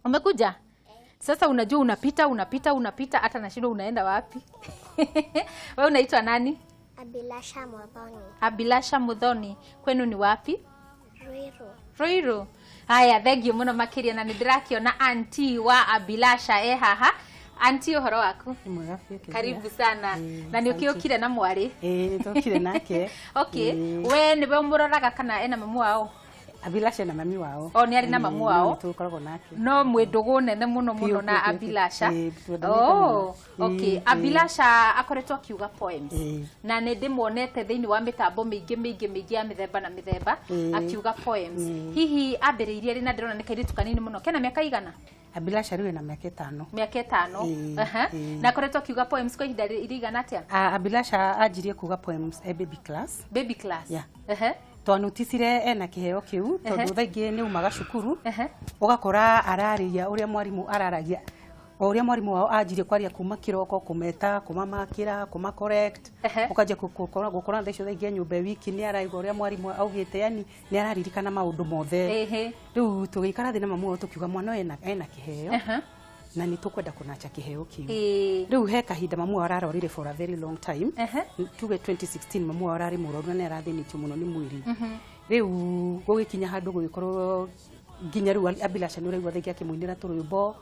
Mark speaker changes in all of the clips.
Speaker 1: Umekuja sasa, unajua unapita, unapita, unapita, hata nashindwa unaenda wapi. Wewe unaitwa nani?
Speaker 2: Abilasha Muthoni.
Speaker 1: Abilasha Muthoni. Kwenu ni wapi?
Speaker 2: Ruiru.
Speaker 1: Ruiru. Haya, thank you muno makiria. Na nindirakiona auntie wa Abilasha e haha. Auntie, uhoro waku?
Speaker 3: Nĩ mwega biũ, Kezia.
Speaker 1: Karibu sana.
Speaker 3: Ĩĩ,
Speaker 1: Na nĩ
Speaker 3: asante.
Speaker 1: ũkĩũkire na mwarĩ?
Speaker 3: Ĩĩ, nĩtũkire nake.
Speaker 1: Okay.
Speaker 3: Ĩĩ.
Speaker 1: We nĩwe ũmũroraga kana ena mamu wao?
Speaker 3: Abilasha na mami wao.
Speaker 1: O, nĩ arĩ na mamu
Speaker 3: Ĩĩ,
Speaker 1: wao?
Speaker 3: no nĩtũkoragwo nake.
Speaker 1: No mwĩ ndũgũ nene mũno mũno
Speaker 3: Biũ,
Speaker 1: na
Speaker 3: biũ, biũ.
Speaker 1: Abilasha.
Speaker 3: Ĩĩ, twendanĩte
Speaker 1: Oh,
Speaker 3: mũno.
Speaker 1: okay.
Speaker 3: Ĩĩ, ĩĩ.
Speaker 1: Abilasha akoretwo akiuga poems
Speaker 3: Ĩĩ.
Speaker 1: na nĩ ndĩmuonete thĩinĩ wa mĩtambo mĩingĩ mĩingĩ mĩingĩ ya mĩthemba na mĩthemba akiuga poems. Hihi ambĩrĩirie rĩ? Na ndĩrona nĩ kairĩtu kanini mũno, kena mĩaka igana?
Speaker 3: Abilasha rĩu ena mĩaka 5.
Speaker 1: Mĩaka 5.
Speaker 3: Ĩĩ, ĩĩ.
Speaker 1: Na akoretwo akiuga poems kwa ihinda rĩigana atĩa?
Speaker 3: Ah, Abilasha anjirie kuga poems e baby class.
Speaker 1: Baby class.
Speaker 3: Yeah. Twanoticire ena kĩheo kĩu tondũ thaa ingĩ nĩ umaga cukuru, ũgakora ararĩria ũrĩa mwarimũ araragia, o ũrĩa mwarimũ wao anjirie kwaria kuma kĩroko, kũmeta, kũmamakĩra, kũma correct. Ũkanjia gũkora thaa icio, thaa ingĩ nyũmba wiki nĩ araigua ũrĩa mwarimũ augĩte, yani nĩ araririkana maũndũ mothe. Rĩu tũgĩikara thĩ na mamu wao, tũkiuga mwana ũyũ ena kĩheo na nĩ tũkwenda kũnacha kĩheo kĩu. Rĩu he kahinda mamu wao ararorire for a very long time. Tuge 2016 mamu wao ararĩ mũrwaru na nĩ arathĩnĩtio mũno nĩ mwĩrĩ. Rĩu gũgĩkinya handũ gũgĩkorwo nginya rĩu Abilasha nĩ ũraigua thaa ingĩ akĩmũinĩra tũrwĩmbo,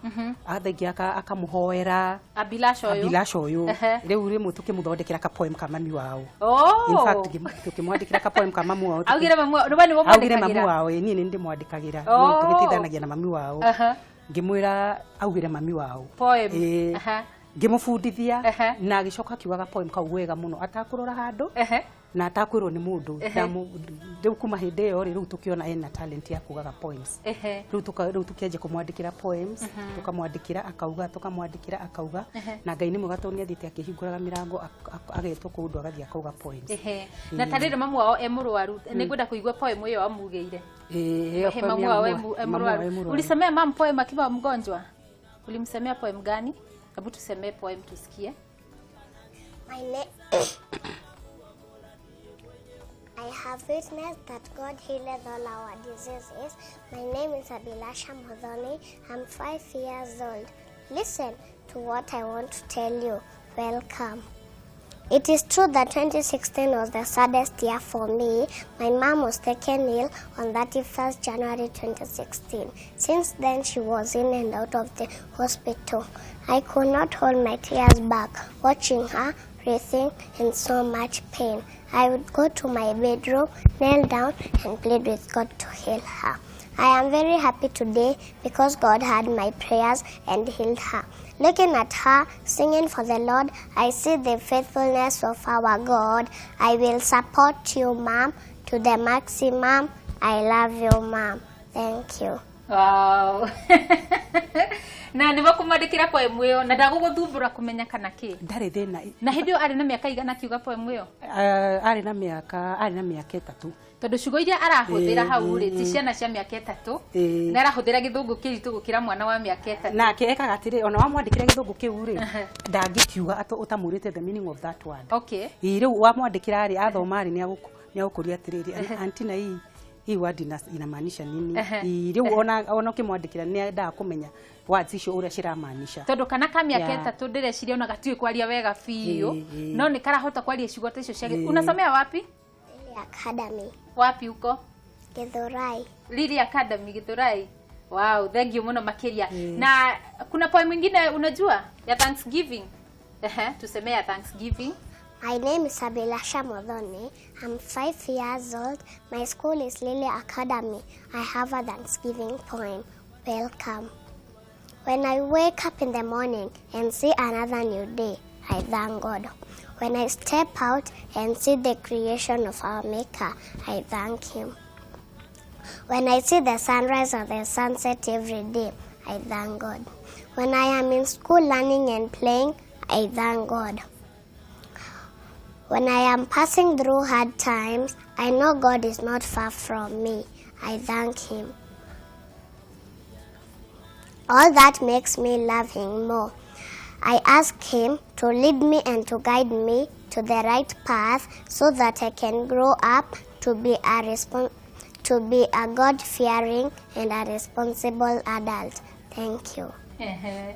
Speaker 3: thaa ingĩ akamũhoera.
Speaker 1: Abilasha ũyũ?
Speaker 3: Abilasha ũyũ. Rĩu rĩmwe tũkĩmũthondekera ka poem ka mami wao.
Speaker 1: Oh.
Speaker 3: In fact, tũkĩmwandĩkĩra ka poem ka mamu wao.
Speaker 1: Augire mamu wao nĩwe nĩwe
Speaker 3: Augire mamu
Speaker 1: mwandĩkagĩra?
Speaker 3: wao. Ĩ, niĩ nĩ ndĩmwandĩkagĩra. Tũgĩteithanagia na mami wao. Ngĩmwĩra augire mami wao
Speaker 1: Poem.
Speaker 3: Ĩ. Ngĩmũbundithia na agĩcoka akiugaga poem kau wega mũno atakũrora handũ na atakwĩrwo nĩ mũndũ. Rĩu kuma hĩndĩ ĩyo rĩ, rĩu tũkĩona ena talent ya kugaga poems. Rĩu tũkĩanjia kũmwandĩkĩra poems, tũkamwandĩkĩra akauga, tũkamwandĩkĩra akauga. Na Ngai nĩ mwega tondũ nĩ athiĩte akĩhingũraga mĩrango, agetwo kũndũ agathiĩ akauga poems.
Speaker 1: Na ta rĩrĩ mamu wao e mũrwaru, nĩ ngwenda kũigua poem ĩyo amugĩire.
Speaker 3: Ĩĩ, ĩyo poem
Speaker 1: Mamu
Speaker 3: ya
Speaker 1: wao e
Speaker 3: mamu wao e
Speaker 1: mũrwaru.
Speaker 3: mũrwaru.
Speaker 1: Ulisemea mam poem akiwa mgonjwa? Ulimsemea poem gani? Hebu tusemee poem tusikie.
Speaker 2: My name. I have witnessed that God healeth all our diseases. My name is Abilasha Muthoni. I'm 5 years old. Listen to what I want to tell you. Welcome. It is true that 2016 was the saddest year for me. My mom was taken ill on 31st January 2016. Since then, she was in and out of the hospital. I could not hold my tears back, watching her writhing in so much pain. I would go to my bedroom, kneel down, and plead with God to heal her. I am very happy today because God heard my prayers and healed her. Looking at her singing for the Lord, I see the faithfulness of our God. I will support you, Mom, to the maximum. I love you, Mom. Thank you.
Speaker 1: Wow. Na nĩ kũmwandĩkĩra poem ĩyo na ndagũgũthumbũra kũmenya kana kĩ?
Speaker 3: Ndarĩ thĩna.
Speaker 1: Na hĩndĩ ĩyo arĩ na mĩaka igana akiuga poem ĩyo?
Speaker 3: Arĩ na mĩaka 3.
Speaker 1: Tondũ ciugo iria arahũthĩra hau rĩ, ti ciana cia mĩaka 3. Na arahũthĩra gĩthũngũ kĩritũ gũkĩra mwana wa mĩaka 3.
Speaker 3: Nake ekaga atĩrĩ, ona wamwandĩkĩra gĩthũngũ kĩu rĩ, ndangĩkiuga ũtamwĩrĩte the meaning of that word. Ĩ, rĩu wamwandĩkĩra rĩ, athoma rĩ, nĩ agũkũria atĩrĩrĩ, "Auntie, na hii word inamaanisha nini?" Ĩ, rĩu ona ũkĩmwandĩkĩra nĩ endaga kũmenya words icio ũrĩa ciramaanisha.
Speaker 1: Tondũ kana ka mĩaka 3 ndĩreciria ona gatiũĩ kwaria wega biũ, no nĩ karahota kwaria ciugo ta icio cia Unasomea wapi?
Speaker 2: Lily Academy.
Speaker 1: Wapi huko?
Speaker 2: Githurai.
Speaker 1: Lily Academy Githurai. Wow, thank you muno makiria. Na kuna poem ingine unajua ya Thanksgiving? Ehe, tusemee ya Thanksgiving.
Speaker 2: My name is Abilasha Muthoni. I'm 5 years old. My school is Lily Academy. I have a Thanksgiving poem. Welcome. When I wake up in the morning and see another new day, I thank God. When I step out and see the creation of our Maker, I thank Him. When I see the sunrise or the sunset every day, I thank God. When I am in school learning and playing, I thank God. When I am passing through hard times, I know God is not far from me. I thank Him. All that makes me love Him more. I ask Him to lead me and to guide me to the right path so that I can grow up to be a God fearing and a responsible adult. Thank you.
Speaker 1: Ehe.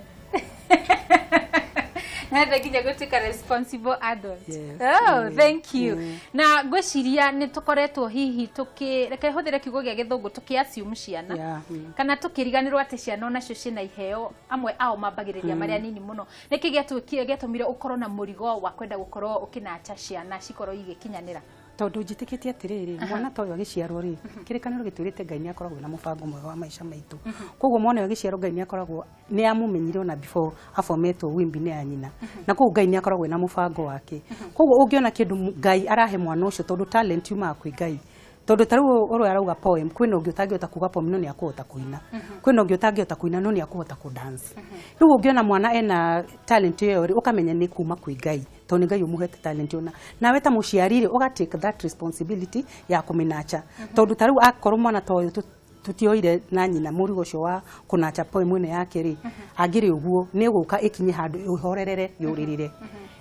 Speaker 1: Nenda nginya gũtuĩka responsible adult.
Speaker 3: Yes.
Speaker 1: Oh, thank you. Na ngwĩciria nĩ tũkoretwo hihi tũkĩ reke hũthĩre kiugo gĩa gĩthũngũ tũkĩ assume ciana
Speaker 3: Yeah.
Speaker 1: Kana tũkĩriganĩrwo atĩ ciana onacio ciĩna iheo, amwe ao mambagĩrĩria marĩa nini mũno. Nĩkĩ gĩatũkire gĩatũmire ũkorwo na mũrigo wa kwenda gũkorwo ũkĩnacha ciana cikorwo igĩkinyanĩra?
Speaker 3: Tondũ njĩtĩkĩtie atĩrĩrĩ, mwana ta ũyũ agĩciarwo rĩ, kĩrĩkanĩro gĩtwĩrĩte Ngai nĩ akoragwo na mũbango mwega wa maica maitũ. Koguo mwana ũyũ agĩciarwo Ngai nĩ akoragwo nĩ amũmenyire ona before afometwo wimbi-inĩ ya nyina, na koguo Ngai nĩ akoragwo na mũbango wake. Koguo ũngĩona kĩndũ Ngai arahe mwana ũcio, tondũ talent yumaga kwĩ Ngai, tondũ ta rĩu ũrĩa arauga poem, kwĩna ũngĩ ũtangĩhota kuga poem no nĩ akũhota kũina, kwĩna ũngĩ ũtangĩhota kũina no nĩ akũhota kũ dance. Rĩu ũngĩona mwana ena talent ĩyo rĩ, ũkamenya nĩ kuma kwĩ Ngai, tondũ nĩ Ngai ũmũhete talent ĩyo. Nawe ta mũciari rĩ, ũga take that responsibility ya kũmĩnacha, tondũ ta rĩu akorwo mwana ta ũyũ tutioire na nyina mũrigo ũcio wa kũnacha poem ĩno yake rĩ, angĩrĩ ũguo nĩ gũka ĩkinye handũ ĩhorerere yũrĩrĩre.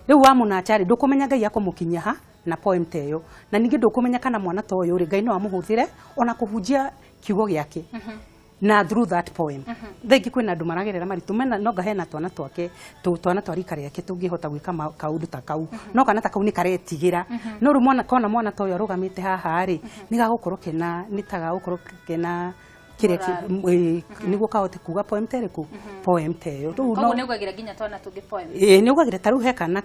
Speaker 3: Rĩu wamũnacha rĩ, ndũkũmenya Ngai akũmũkinyia ha na poem ta ĩyo, na ningĩ ndũkũmenya kana mwana ta ũyũ rĩ, Ngai no amũhũthĩre ona kũhunjia kiugo gĩake na through that poem. Thaa ingĩ kwĩna andũ maragerera maritũ mena no ngahena twana twake twana twa rika rĩake tũngĩhota gwĩka kaũndũ ta kau, no kana ta kau nĩ karetigĩra. No rĩu mwana kona mwana ta ũyũ arũgamĩte haha rĩ, nĩ gagũkorwo kena nĩ ta gagũkorwo kena kĩrĩa nĩguo kahote kuga poem ta ĩrĩkũ, poem ta ĩyo.
Speaker 1: Rĩu no nĩ ugagĩra nginya twana tũngĩ poem?
Speaker 3: Ĩĩ, nĩ ugagĩra. Ta rĩu he kana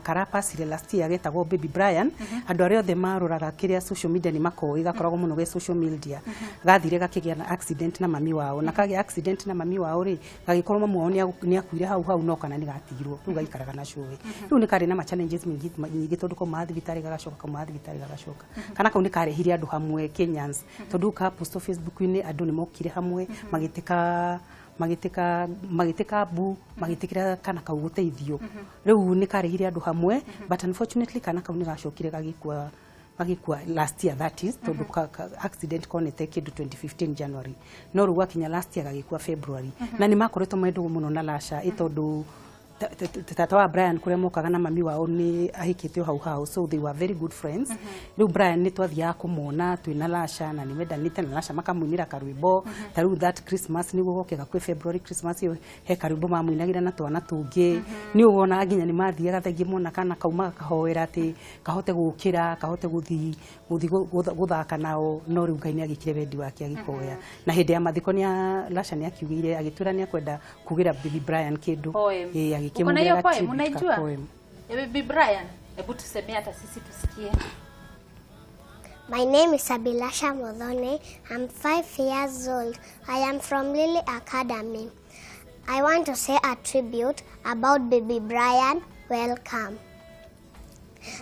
Speaker 3: karapacire last year getagwo Baby Brian. Andũ arĩa othe maroraga kĩrĩa social media nĩ makoĩ, gakoragwo mũno ge social media. Gathire gakĩgĩa na accident na mami wao, na kagĩa accident na mami wao rĩ, gagĩkorwo mamu wao nĩ akuire hau hau, no kana nĩ gatigirwo rĩu gaikaraga na cũwe. Rĩu nĩ karĩ na ma challenges nyingĩ, tondũ kauma thibitarĩ gagacoka, kauma thibitarĩ gagacoka. Kana kau nĩ karehire andũ hamwe Kenyans, tondũ ka post Facebook-inĩ andũ nĩ mokire hamwe magĩtĩka magĩtĩka magĩtĩka mbu magĩtĩkĩra kana kau gũteithio. Rĩu nĩ karehire andũ hamwe, but unfortunately kana kau nĩ gacokire gagĩkua last year, that is tondũ accident konete kĩndũ 2015 January, no rĩu gwakinya last year gagĩkua February. Na nĩ makoretwo mendwo mũno na Lasha, ĩ tondũ tata wa Brian kũrĩa mokaga na mami wao nĩ ahikĩte o hau hau, so they were very good friends. Rĩu Brian nĩ twathiaga kũmona twĩna Lasha, na nĩ mendanĩte na Lasha, makamũinĩra karwĩmbo. Ta rĩu that Christmas nĩguo goke gakue February Christmas ĩyo, he karwĩmbo mamũinagĩra na twana tũngĩ. Nĩ ũwonaga nginya nĩ mathiaga thaingĩ mona kana kau magakahoera atĩ kahote gũkĩra, kahote gũthiĩ gũthaka nao. No rĩu Ngai nĩ agĩkire wendi wake agĩkoya. Na hĩndĩ ya mathiko nĩ Lasha nĩ akiugire, agĩtwĩra nĩ akwenda kugĩra Baby Brian kĩndũ.
Speaker 1: Ĩĩ,
Speaker 3: agĩkĩmũgĩra
Speaker 1: Uko na hiyo poem,
Speaker 3: tribute ka
Speaker 1: unaijua?
Speaker 3: poem.
Speaker 1: Ya Baby Brian, hebu tusemee hata sisi tusikie.
Speaker 2: My name is Abilasha Modhone. I'm 5 years old. I am from Lily Academy. I want to say a tribute about Baby Brian. Welcome.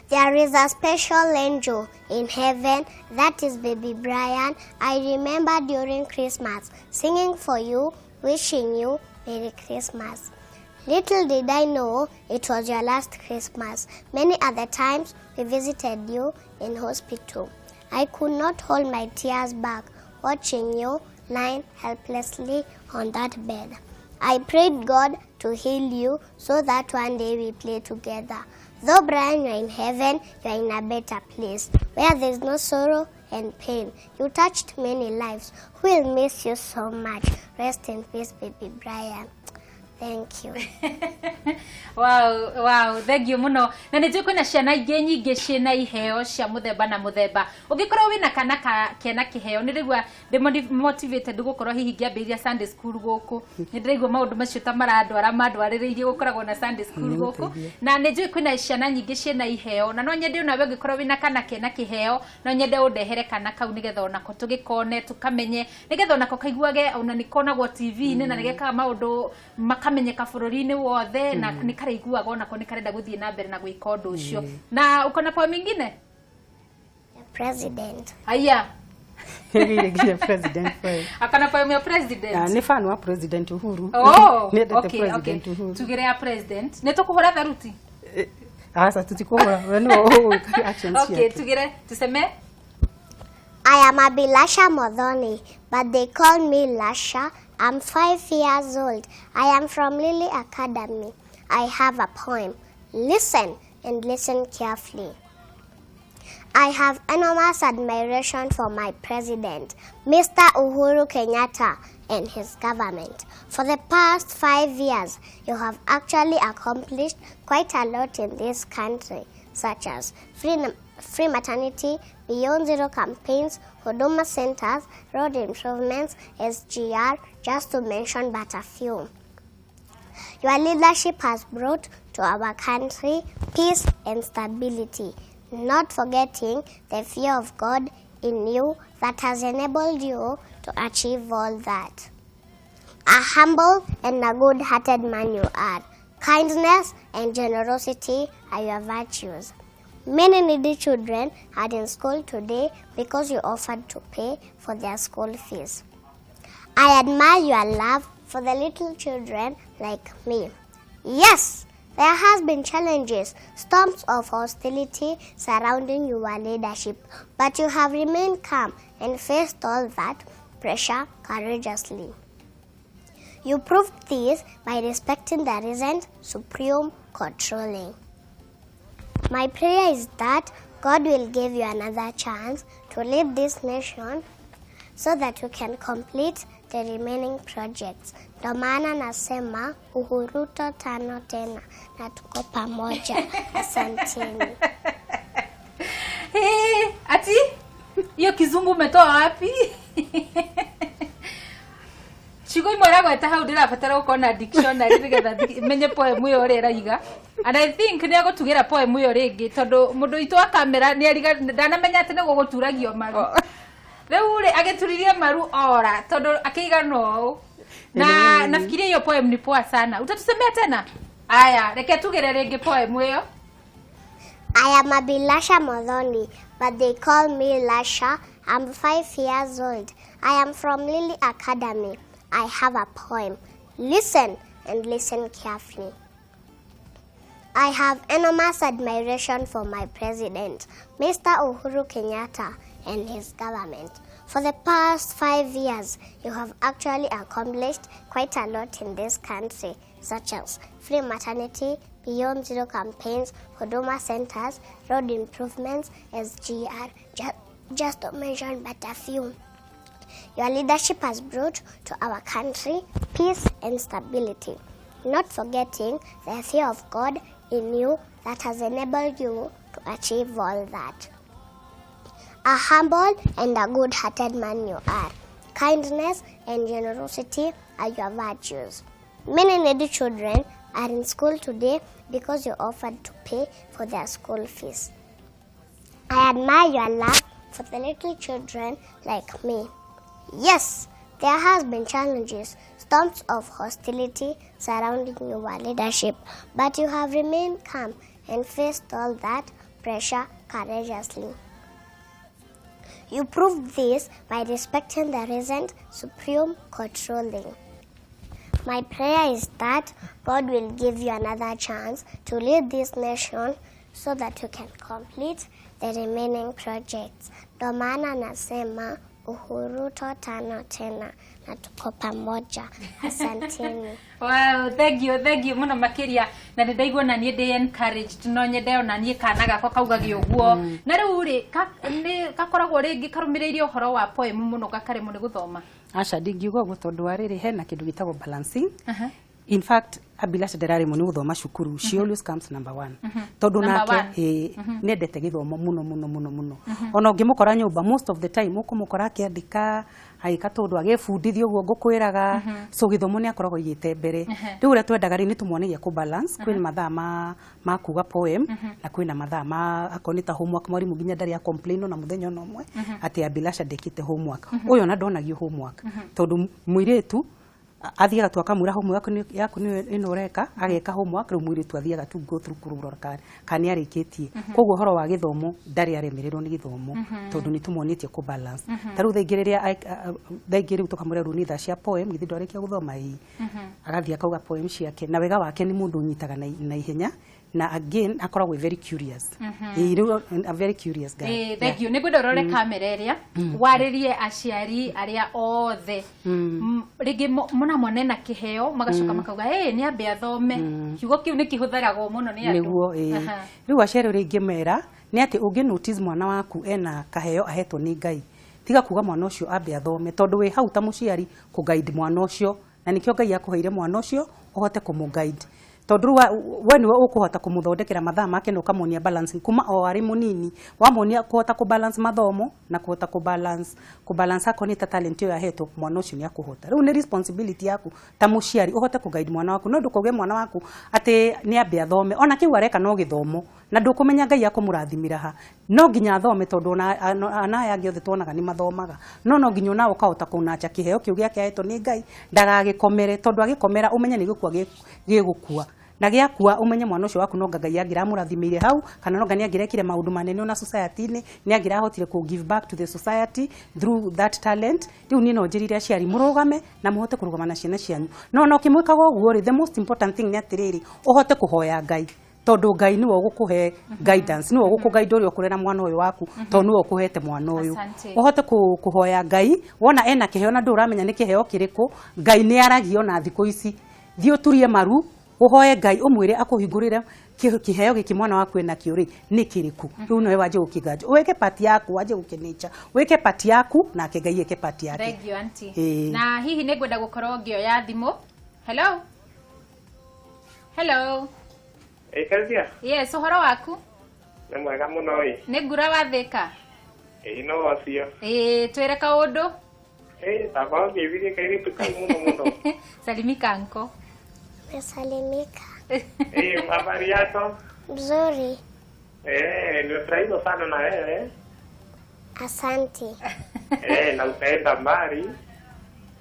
Speaker 2: There is a special angel in heaven, that is Baby Brian. I remember during Christmas singing for you, wishing you Merry Christmas. Little did I know it was your last Christmas. Many other times we visited you in hospital. I could not hold my tears back watching you lying helplessly on that bed. I prayed God to heal you so that one day we play together. Though Brian, you're in heaven, you're in a better place where there's no sorrow and pain. You touched many lives. We'll miss you so much. Rest in peace, Baby Brian. Thank you.
Speaker 1: Wow, thank you muno. Na nĩ njũĩ kwĩna ciana ingĩ nyingĩ ciĩna iheo cia mũthemba na mũthemba. Ũngĩkorwo wĩna kana ka kena kĩheo, nĩ ndĩraigua ndĩ motivated gũkorwo hihi ngĩambĩrĩria Sunday school gũkũ. Nĩ ndĩraigua maũndũ macio ta marandwara mandwarĩrĩirie gũkoragwo na Sunday school gũkũ. Na nĩ njũĩ kwĩna ciana nyingĩ ciĩna iheo, na no nyende onawe ũngĩkorwo wĩna kana kena kĩheo, no nyende ũndehere kana kau nĩgetha onako tũgĩkone, tũkamenye, nĩgetha onako kaiguage ona nĩ konagwo TV-inĩ na nĩgekaga maũndũ makamenyeka bũrũri-inĩ wothe, na nĩ karaiguaga onako nĩ karenda gũthiĩ na mbere na gwĩka ũndũ ũcio. Na uko na poem ingine?
Speaker 2: The president.
Speaker 1: Aya.
Speaker 3: Ĩgĩire nginya president poem.
Speaker 1: Akana poem ya president.
Speaker 3: Ah, nĩ fan wa President Uhuru.
Speaker 1: Oh,
Speaker 3: Nĩendete
Speaker 1: okay,
Speaker 3: President
Speaker 1: okay.
Speaker 3: Uhuru.
Speaker 1: Tugire ya president. Nĩ tũkũhũra tharuti?
Speaker 3: Aca, tutikũhũra, we nĩwe ũgwĩka actions
Speaker 1: Okay,
Speaker 3: ciake.
Speaker 1: tugire tuseme.
Speaker 2: I am Abilasha Modhoni, but they call me Lasha. I'm 5 years old. I am from Lily Academy. I have a poem. Listen and listen carefully. I have enormous admiration for my president, Mr. Uhuru Kenyatta. and his government. For the past 5 years, you have actually accomplished quite a lot in this country, such as free maternity, Beyond Zero campaigns, Huduma centers, road improvements, SGR, just to mention but a few. Your leadership has brought to our country peace and stability, not forgetting the fear of God in you that has enabled you to achieve all that. A humble and a good hearted man you are. Kindness and generosity are your virtues. Many needy children are in school today because you offered to pay for their school fees. I admire your love for the little children like me. Yes, there has been challenges, storms of hostility surrounding your leadership, but you have remained calm and faced all that pressure courageously. You proved this by respecting the recent Supreme Court ruling. My prayer is that God will give you another chance to lead this nation so that you can complete the remaining projects. Ndo maana nasema Uhuruto tano tena na tuko pamoja. Asanteni.
Speaker 1: Hey, ati hiyo kizungu umetoa wapi? Ciugo imwe ĩragweta hau ndĩrabatara gũkorwo na dictionary nĩgetha menye poem ĩyo ũrĩa ĩraiga, and I think nĩ agũtugĩra poem ĩyo rĩngĩ tondũ mũndũ witũ wa kamera nĩ ariga ndanamenya atĩ nĩ gũgũturagio maru. Rĩu rĩ agĩturirie maru ora tondũ akĩigana ũũ na nafikiria hiyo poem ni poa sana. Utatusemea tena? Aya, reke tugĩre rĩngĩ poem ĩyo.
Speaker 2: I am Abilasha Modhoni, but they call me Lasha. I'm 5 years old. I am from Lily Academy. I have a poem. Listen and listen carefully. I have enormous admiration for my president, Mr. Uhuru Kenyatta, and his government. For the past 5 years, you have actually accomplished quite a lot in this country, such as free maternity, Beyond Zero campaigns, Huduma centers, road improvements, SGR, just to mention but a few. Your leadership has brought to our country peace and stability, not forgetting the fear of God in you that has enabled you to achieve all that. A humble and a good hearted man you are. Kindness and generosity are your virtues. Many needy children are in school today because you offered to pay for their school fees. I admire your love for the little children like me. Yes, there has been challenges, storms of hostility surrounding your leadership, but you have remained calm and faced all that pressure courageously. You proved this by respecting the recent Supreme Court ruling. My prayer is that God will give you another chance to lead this nation so that you can complete the remaining projects. Ndo maana nasema Uhuruto tano tena na tuko pamoja. Asanteni.
Speaker 1: Wow, thank you, thank you muno makiria. Na nĩ ndaigua na niĩ ndĩ encouraged, no nyende ona niĩ kana gakwa kaugage ũguo. Na rĩu rĩ nĩ gakoragwo rĩngĩ karũmĩrĩire ũhoro wa poem mũno gakaremwo nĩ gũthoma?
Speaker 3: Aca, ndingiuga ũguo tondũ wa rĩrĩ, hena kĩndũ gĩtagwo balancing. In fact, Abilasha ndararemwo nĩ gũthoma cukuru. She always comes number one tondũ
Speaker 1: Number
Speaker 3: nake
Speaker 1: one.
Speaker 3: ĩ, nĩendete gĩthomo mũno mũno mũno mũno. Ona ũngĩmũkora nyũmba, most of the time ũkũmũkora akĩandĩka, agĩka tũndũ, agĩbundithia ũguo ngũkwĩraga. So gĩthomo nĩ akoragwo aigĩte mbere. Rĩu ũrĩa twendaga rĩ, nĩ tũmwonagia kũ balance. Kwĩna mathaa ma kuga poem na kwĩna mathaa ma akorwo nĩ ta homework. Mwarimũ nginya ndarĩ a complain ona mũthenya ona ũmwe atĩ Abilasha ndekĩte homework. Ũyũ ona ndonagio homework tondũ mũirĩtu athiaga tu akamwĩra homework yaku nĩ ĩno ũreka, ageka homework. Rĩu mũirĩtu athiaga tu go through kũrora kana nĩ arĩkĩtie. Koguo ũhoro wa gĩthomo, ndarĩ aremererwo nĩ gĩthomo tondũ nĩ tũmuonĩtie kũ balance. Ta rĩu thaa ingĩ rĩrĩa thaa ingĩ rĩu tũkamwĩra rĩu nĩ thaa cia poem, githĩ ndwarĩkia gũthoma? Ĩĩ, agathiĩ akauga poem ciake. Na wega wake nĩ mũndũ ũnyitaga na ihenya, na again akoragwo very curious. Ĩĩ, rĩu a very curious guy.
Speaker 1: Eh, thank you. Nĩ ngwenda ũrore kamera ĩrĩa warĩrie aciari arĩa othe rĩngĩ mona mwana ena kĩheo magacoka makauga ĩ nĩ ambe athome. Kiugo kĩu nĩ kĩhũthĩragwo mũno nĩ andũ.
Speaker 3: Nĩguo, ĩĩ. Rĩu aciari ũrĩa ingĩmera nĩ atĩ ũngĩ notice mwana waku ena kaheo ahetwo nĩ Ngai, Tiga kuga mwana ũcio ambe athome, tondũ wĩ hau ta mũciari kũ-guide mwana ũcio, na nĩkĩo Ngai akũheire mwana ũcio ũhote kũmũ-guide, tondũ rĩu we nĩwe ũkũhota kũmũthondekera mathaa make na ũkamuonia balancing kuma o arĩ mũnini. Wamuonia kũhota kũ-balance mathomo na kũhota kũ-balance akorwo nĩ ta talent ĩyo ahetwo, mwana ũcio nĩ akũhota. Rĩu nĩ responsibility yaku ta mũciari ũhote kũ-guide mwana waku, no ndũkauge mwana waku atĩ nĩ ambe athome. Ona kĩu areka no gĩthomo, na ndũkũmenya Ngai akũmũrathimĩra ha. No nginya athome, tondũ ona ana aya angĩ othe tuonaga nĩ mathomaga, no nginya onawe ũkahota kũnacha kĩheo kĩu gĩake ahetwo nĩ Ngai, ndagagĩkomere, tondũ agĩkomera ũmenye nĩ gũkua gĩgũkua, na gĩakua ũmenye mwana ũcio waku nonga Ngai angĩramũrathimĩire hau, kana nonga nĩ angĩrekire maũndũ manene ona society-inĩ, nĩ angĩrahotire kũ give back to the society through that talent. Rĩu niĩ no njĩrire aciari mũrũgame na mũhote kũrũgama na ciana cianyu, no ona ũkĩmwĩkaga ũguo rĩ, the most important thing nĩ atĩrĩrĩ, ũhote kũhoya Ngai, tondũ Ngai nĩwe ũgũkũhe guidance, nĩwe ũgũkũ-guide ũrĩa ũkũrera mwana ũyũ waku, tondũ nĩwe ũkũhete mwana ũyũ.
Speaker 1: Asante.
Speaker 3: Ũhote kũhoya Ngai wona ena kĩheo na ndũĩ ũramenya nĩ kĩheo kĩrĩkũ. Ngai nĩ aragia ona thikũ ici. Thiĩ ũturie maru, ũhoe Ngai, ũmwĩre akũhingũrĩre kĩheo gĩkĩ mwana waku enakĩo rĩ, nĩ kĩrĩkũ. Rĩu nowe wanjie gũkĩganjwo, wĩke part yaku, wanjie gũkĩnĩcha, wĩke part yaku, nake Ngai eke part yake.
Speaker 1: Thank you, auntie.
Speaker 3: Ĩĩ.
Speaker 1: Na hihi nĩ ngwenda gũkorwo ngĩoya thimũ. Hello, hello.
Speaker 4: Ĩkarithia.
Speaker 1: Yes, ũhoro waku?
Speaker 4: Nĩ mwega mũno ĩ.
Speaker 1: Nĩ ngura wathĩka?
Speaker 4: Ĩ, no wacio.
Speaker 1: Ĩĩ, twĩre kaũndũ.
Speaker 4: Ĩ, ndakwa ngĩithirie kairĩtu kau mũno mũno.
Speaker 1: Salimika, anko.
Speaker 2: Mesalimika.
Speaker 4: Ĩ, habari yako?
Speaker 2: Mzuri.
Speaker 4: Eh, nimefurahishwa sana na wewe.
Speaker 2: Asante.
Speaker 4: Eh, na utaenda mbali.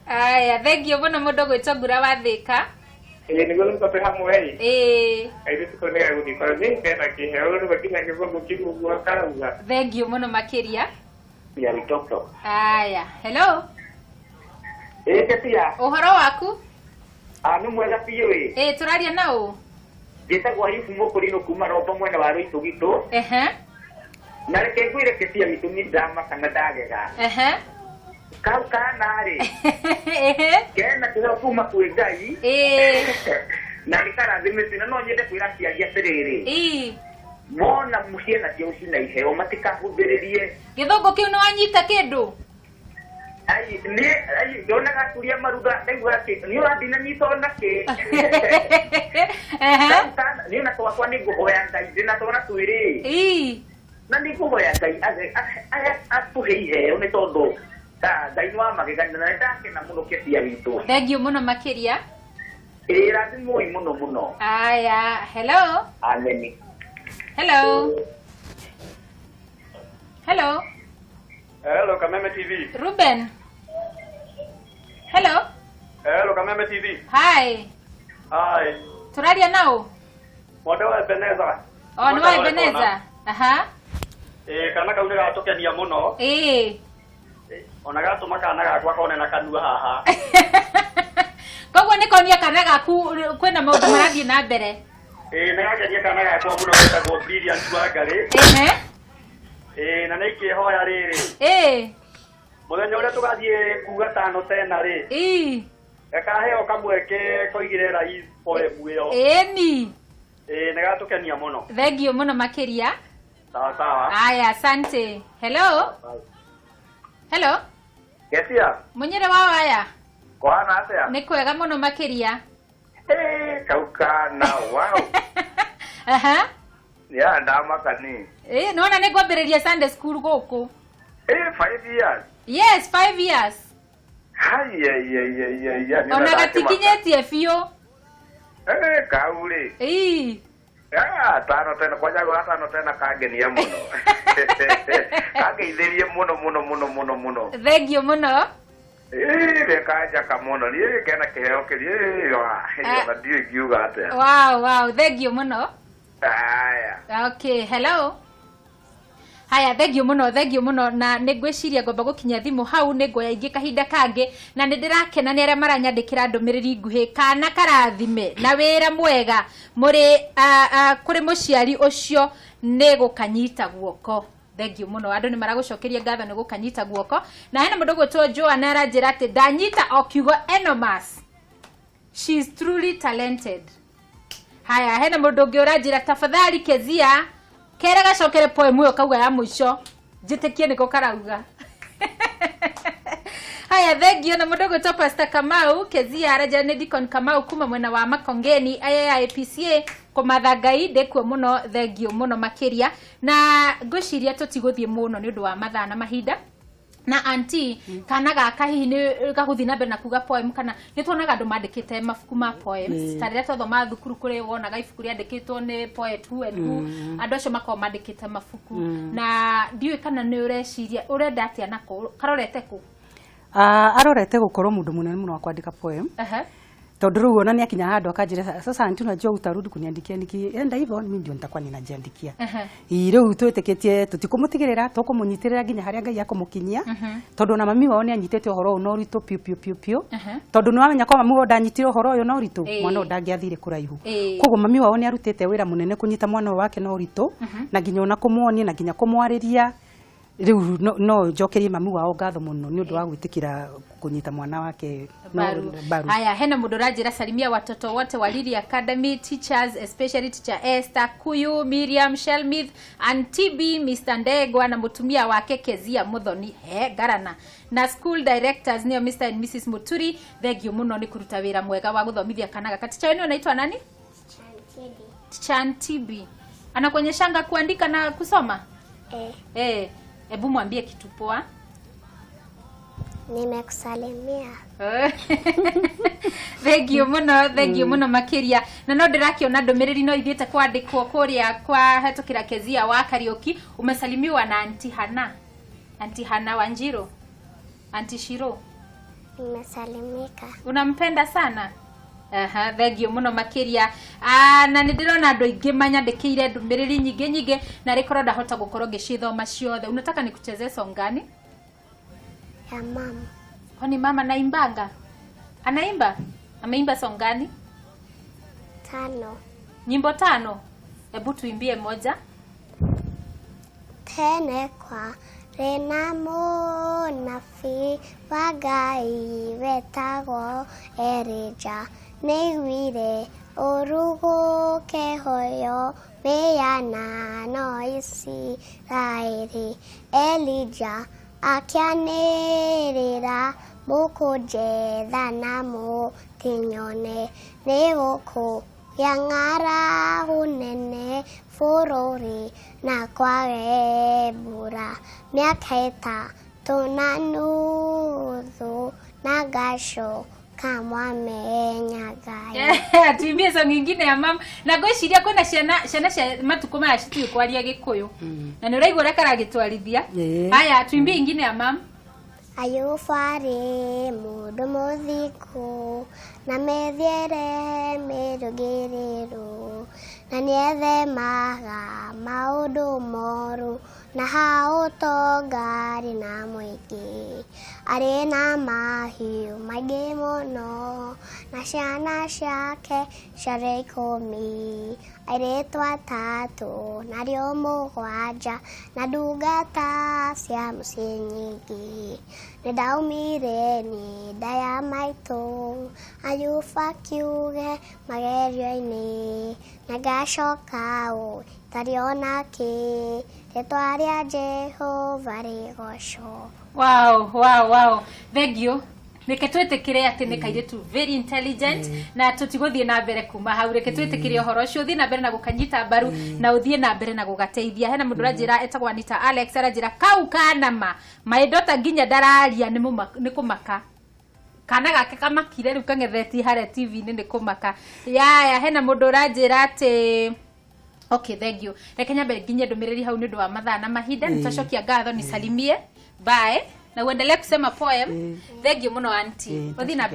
Speaker 1: Aya, thengio mũno mũndũ gwĩtwo ngura wathĩka.
Speaker 4: Ĩ, nĩguo rĩu twĩ hamwe ĩ.
Speaker 1: Ĩĩ.
Speaker 4: Kairĩtu kau nĩgagũthiĩ korwo nĩ kena kĩheo rĩu nginya gĩthũngũ kĩu ũguo karauga.
Speaker 1: Thengio mũno makĩria.
Speaker 5: Ya mtoto.
Speaker 1: Aya, hello.
Speaker 5: Ĩ, Ketia.
Speaker 1: Ũhoro waku?
Speaker 5: Ah, nĩ mwega biũ ĩ.
Speaker 1: Ĩĩ, tũraria na ũ?
Speaker 5: Njĩtagwo Ayubu Mũkũrinũ kuma Rombo mwena wa Rũitũgitũ. Na reke ngwĩre Ketia witũ, niĩ ndamaka na ndagega. Kau kana rĩ, kena kĩheo kuma kwĩ Ngai. Na nĩ karathimĩtio, na no nyende kwĩra aciari atĩrĩrĩ, mona ciana ciao cina iheo matikahũthĩrĩrie.
Speaker 1: Gĩthũngũ kĩu nĩ wanyita kĩndũ?
Speaker 5: Ai, nĩ ai, ndonaga aturia maruga ndaigua atĩ nĩ ũrandinanyita ona kĩ. Kau kana niĩ na twakwa nĩ ngũhoya Ngai, ndĩna twana twĩrĩ, na nĩ ngũhoya Ngai atũhe iheo, nĩ tondũ Ngai nĩ wa magegania, na nĩ ndakena mũno, Ketia witũ.
Speaker 1: Thengio mũno makĩria.
Speaker 5: Ĩ, rathimoi mũno mũno.
Speaker 1: Aya, hello.
Speaker 5: Ameni.
Speaker 1: Hello, hello.
Speaker 4: Hello, Kameme TV.
Speaker 1: Ruben, hello.
Speaker 4: Hello, Kameme TV.
Speaker 1: Hi.
Speaker 4: Hi.
Speaker 1: Tũraria nao?
Speaker 4: Mwende wa Ebeneza.
Speaker 1: O nĩ wa Ebeneza, aha.
Speaker 4: Ĩ, kana kau nĩ gatũkenia mũno. Ona gatũma kana gakwa kone na kanua haha.
Speaker 1: Koguo nĩ konia kana gaku kwĩna maũndũ marathiĩ na mbere.
Speaker 4: Ĩ, nĩ gakenia kana gakwa mũno, getagwo Brilliant Wangarĩ. Ĩ, na nĩ ikĩhoya rĩrĩ, mũthenya ũrĩa tũgathiĩ kuga tano tena rĩ, gakaheo kamweke koigire rais poem ĩyo.
Speaker 1: Ĩni.
Speaker 4: Ĩ, nĩ gatũkenia mũno.
Speaker 1: Thengio mũno makĩria.
Speaker 4: Sawa sawa.
Speaker 1: Aya, asante. Hello, hello.
Speaker 5: Ketia.
Speaker 1: Mũnyĩrĩ wa waya.
Speaker 5: Kũhana atĩa?
Speaker 1: Nĩ kwega mũno makĩria.
Speaker 5: Ĩ, kau kana wow. Ya ndamaka ni.
Speaker 1: Ĩ, nĩwona nĩ ngwambĩrĩria Sunday school gũkũ.
Speaker 5: Ĩ, 5 years?
Speaker 1: Yes, 5 years.
Speaker 5: Haiya.
Speaker 1: Ona gatikinyĩtie biũ.
Speaker 5: Ĩ, kau rĩ. Ah, tano tena kwanja gwa tano tena kangenia mũno, kangeithĩrie mũno mũno mũno mũno mũno.
Speaker 1: Thengio mũno.
Speaker 5: Ĩ, nĩ kanjaka mũno niĩ, kena kĩheo kĩri ona ndiũĩ ngiuga atĩa.
Speaker 1: Wow, thengio mũno.
Speaker 5: Aya.
Speaker 1: Okay, hello. Haya, thengio mũno, thengio mũno, na nĩ ngwĩciria ngomba gũkinyia thimũ hau, nĩ nguoya ingĩ kahinda kangĩ, na nĩ ndĩrakena nĩ arĩa maranyandĩkĩra ndũmĩrĩri nguhĩ. Kana karathime na wĩra mwega mũrĩ kũrĩ mũciari ũcio nĩ gũkanyita guoko. Thengio mũno, andũ nĩ maragũcokeria ngatho nĩ gũkanyita guoko. Na hena mũndũ gwĩtwo Joan aranjĩra atĩ ndanyita o kiugo enormous, she is truly talented. Haya, hena mũndũ ũngĩ ũranjĩra tafadhali Kezia kere gacokere poem ĩyo kauga ya mũico, njĩtĩkie nĩko karauga. Haya, thengio na mundu gwitwo Pastor Kamau Kezia araja nĩ Deacon Kamau kuma mwena wa Makongeni aya ya APCA kũmatha Ngai ndĩkuo mũno, thengio mũno makĩria. Na ngwĩciria tũtigũthiĩ mũno nĩ ũndũ wa mathaa na mahinda. Na anti, kana gaka hihi nĩ gagũthiĩ na mbere na kuga poem, kana nĩ tuonaga andũ mandĩkĩte mabuku ma poems, ta rĩrĩa twathoma thukuru kũrĩ wonaga ibuku rĩandĩkĩtwo nĩ poet who and who, andũ acio makoragwo mandĩkĩte mabuku. Na ndiũĩ kana nĩ ũreciria ũrenda atĩa nako, karorete kũ?
Speaker 3: Arorete gũkorwo mũndũ mũnene mũno wa kwandĩka poem. Tondu rĩu ona nĩakinya handũ akanjĩra, sasa auntie, unajua utarudi kuniandikia, nikienda hivyo mimi ndio nitakuwa ninajiandikia. Ii rĩu twĩtĩkĩtie tũtikũmũtigĩrĩra, tũkũmũnyitĩrĩra nginya harĩa Ngai akũmũkinyia, tondũ ona mami wao nĩanyitĩte ũhoro ũyũ na ũritũ piũ piũ piũ piũ, tondũ nĩwamenya kwa mami wao ndanyitire ũhoro ũyũ na ũritũ, mwana ũyũ ndangĩathire kũraihu. Koguo mami wao nĩarutĩte wĩra mũnene kũnyita mwana ũyũ wake na ũritũ, na nginya ona kũmuonia na nginya kũmwarĩria. Rĩu no njokerie mami wao ngatho mũno nĩ ũndũ wa gwĩtĩkĩra kũnyita mwana wake
Speaker 1: baru. Haya, hena mũndũ ũranjĩra salimia watoto wote wa Lily Academy teachers, especially teacher Esther Kuyu, Miriam Shelmith, Antibi, Mr. Ndegwa na mũtumia wake Kezia Muthoni he Garana, na school directors nĩo Mr. and Mrs. Muturi. Thengio mũno nĩ kũruta wĩra mwega wa gũthomithia kana gaka. Teacher wenu anaitwa nani? Teacher Antibi. Anakuonyeshanga kuandika na kusoma? Ebu mwambie kitu poa.
Speaker 2: Nimekusalimia.
Speaker 1: Thengio mũno, thengio mũno makĩria. Na no ndĩrakĩona ndũmĩrĩri no ithiĩte kwandĩkwo kũrĩa kwa hetũkĩra Kezia wa Kariũki. Umesalimiwa na Auntie Hana. Auntie Hana Wanjiro. Auntie Shiro.
Speaker 2: Nimesalimika.
Speaker 1: Unampenda sana? Aha, thengio mũno makĩria. Na nĩ ndĩrona andũ aingĩ manyandĩkĩire ndũmĩrĩri nyingĩ nyingĩ, na rĩkorwo ndahota gũkorwo ngĩcithoma ciothe. Unataka nikuchezee song gani?
Speaker 2: Ya mama.
Speaker 1: Kwani mama naimbanga? Anaimba? Ameimba song gani?
Speaker 2: 5.
Speaker 1: Nyimbo 5? Hebu tuimbie moja.
Speaker 2: Tene kwa rena mũnabii wa Ngai wetagwo Elijah, nĩaiguire ũũru gũkĩhoywo mĩhianano Isiraeli. Elijah akĩanĩrĩra, mũkũnjetha na mũtinyone, nĩgũkũgĩa ng'aragu nene bũrũri na kwage mbura. Mĩaka 3.5 na ngacoka mwamenya Ngai.
Speaker 1: Tuimbie song nyingine ya mama. Na ngwĩciria kwĩna ciana cia matukũ maya citiũĩ kwaria Gĩkũyũ. Na nĩ ũraigua ũrĩa karagĩtwarithia. Haya, tuimbie ingine ya mama.
Speaker 2: Ayubu arĩ mũndũ mũthingu na mĩthiĩre mĩrũngĩrĩru, na nĩethemaga maũndũ moru, na ha ũtonga arĩ na mũingĩ. Arĩ na mahiũ maingĩ mũno, na ciana ciake ciarĩ 10, airĩtu 3 narĩo 7, na ndungata cia mũciĩ nyingĩ. Nĩndaumire nĩ nda ya maitũ, Ayubu akiuge magerio-inĩ, na ngacoka ũtarĩ ona kĩ, rĩtwa rĩa Jehova rĩgocwo.
Speaker 1: Wow, wow, wow. Thengio. Reke twĩtĩkĩre atĩ nĩ kairĩtu very intelligent, na tũtigũthiĩ na mbere kuma hau. Reke twĩtĩkĩre ũhoro ũcio, ũthiĩ na mbere na gũkanyita mbaru, na ũthiĩ na mbere na gũgateithia. Hena mũndũ ũranjĩra etagwo Anita Alex, aranjĩra kau kanama my daughter nginya ndararia nĩ kũmaka. Kana gake kamakire rĩu kang'ethetie harĩa TV-inĩ nĩ kũmaka. Yaya, hena mũndũ ũranjĩra atĩ okay, thank you. Reke nyambe nginye ndũmĩrĩri hau nĩ ũndũ wa mathaa na mahinda. Nĩtwacokia ngatho, nisalimie. Bye. Na uendelee kusema poem. Thank you muno auntie. Uthi na